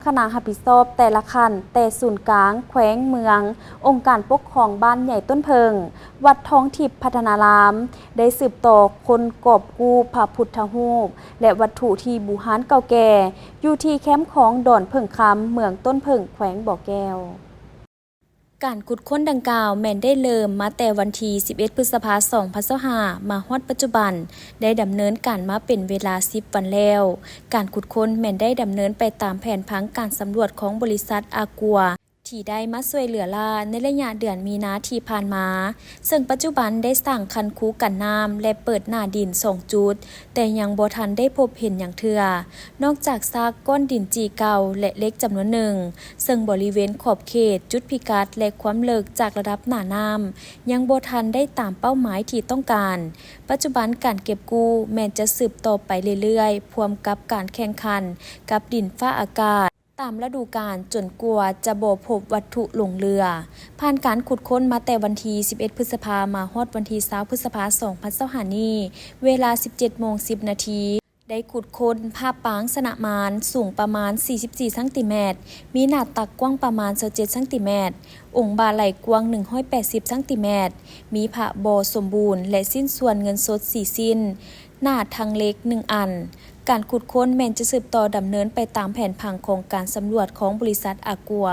ຄະນະຮັບຜິດຊອບແຕ່ລະຂັ້ນ, ແຕ່ສູນກາງ, ແຂວງ, ເມືອງ, ອົງການປົກຄອງບ້ານໃຫຍ່ຕົ້ນເຜິ້ງ, ວັດທອງທິບພັດທະນາລາມ ໄດ້ສືບຕໍ່ຄົ້ນກອບກູ້ພະພຸດທະຮູບ ແລະ ວັດຖຸທີ່ບູຮານເກົ່າແກ່ ຢູ່ທີ່ແຄມຂອງດອນເຜິ້ງຄຳ ເມືອງຕົ້ນເຜິ້ງ ແຂວງບໍ່ແກ້ວ. ການຂຸດຄົ້ນດັ່ງກ່າວແມ່ນໄດ້ເລີ່ມມາແຕ່ວັນທີສິບເອັດ ພຶດສະພາ ສອງພັນຊາວຫ້າ ມາຮອດປັດຈຸບັນ ໄດ້ດຳເນີນການມາເປັນເວລາສິບວັນແລ້ວ. ການຂຸດຄົ້ນແມ່ນໄດ້ດຳເນີນໄປຕາມແຜນຜັງການສຳຫຼວດຂອງບໍລິສັດອາກົວ ທີ່ໄດ້ມາຊ່ວຍເຫຼືອລ້າໃນໄລຍະເດືອນມີນາທີ່ຜ່ານມາ, ເຊິ່ງປັດຈຸບັນໄດ້ສ້າງຄັນຄູກັນນ້ຳ ແລະ ເປີດໜ້າດິນສອງຈຸດ, ແຕ່ຍັງບໍ່ທັນໄດ້ພົບເຫັນຫຍັງເທື່ອ ນອກຈາກຊາກກ້ອນດິນຈີ່ເກົ່າ ແລະ ເຫຼັກຈຳນວນໜຶ່ງ, ເຊິ່ງບໍລິເວນຂອບເຂດຈຸດພິກັດ ແລະ ຄວາມເລິກຈາກລະດັບໜ້ານ້ຳ ຍັງບໍ່ທັນໄດ້ຕາມເປົ້າໝາຍທີ່ຕ້ອງການ. ປັດຈຸບັນການເກັບກູ້ແມ່ນຈະສືບຕໍ່ໄປເລື້ອຍໆ ພວມກັບການແຂ່ງຂັນກັບດິນຟ້າອາກາດ ຕາມລະດູການ ຈົນກວ່າຈະບໍ່ພົບວັດຖຸຫຼົງເຫຼືອ. ຜ່ານການຂຸດຄົ້ນມາແຕ່ວັນທີສິບເອັດ ພຶດສະພາ ມາຮອດວັນທີຊາວ ພຶດສະພາ ສອງພັນຊາວຫ້ານີ້ ເວລາສິບເຈັດໂມງສິບນາທີ ໄດ້ຂຸດຄົ້ນພະປາງຊະນະມານ ສູງປະມານສີ່ສິບສີ່ຊັງຕີແມັດ, ມີໜ້າຕັກກວ້າງປະມານຊາວເຈັດຊັງຕີແມັດ, ອົງບ່າໄຫຼກວ້າງໜຶ່ງຮ້ອຍແປດສິບຊັງຕີແມັດ, ມີພະບໍ່ສົມບູນ ແລະ ຊິ້ນສ່ວນເງິນສົດສີ່ຊິ້ນ, ໜ້າຖັງເຫຼັກໜຶ່ງອັນ. ການຂຸດຄົ້ນແມ່ນຈະສືບຕໍ່ດຳເນີນໄປຕາມແຜນຜັງຂອງການສຳຫຼວດຂອງບໍລິສັດອາກົວ.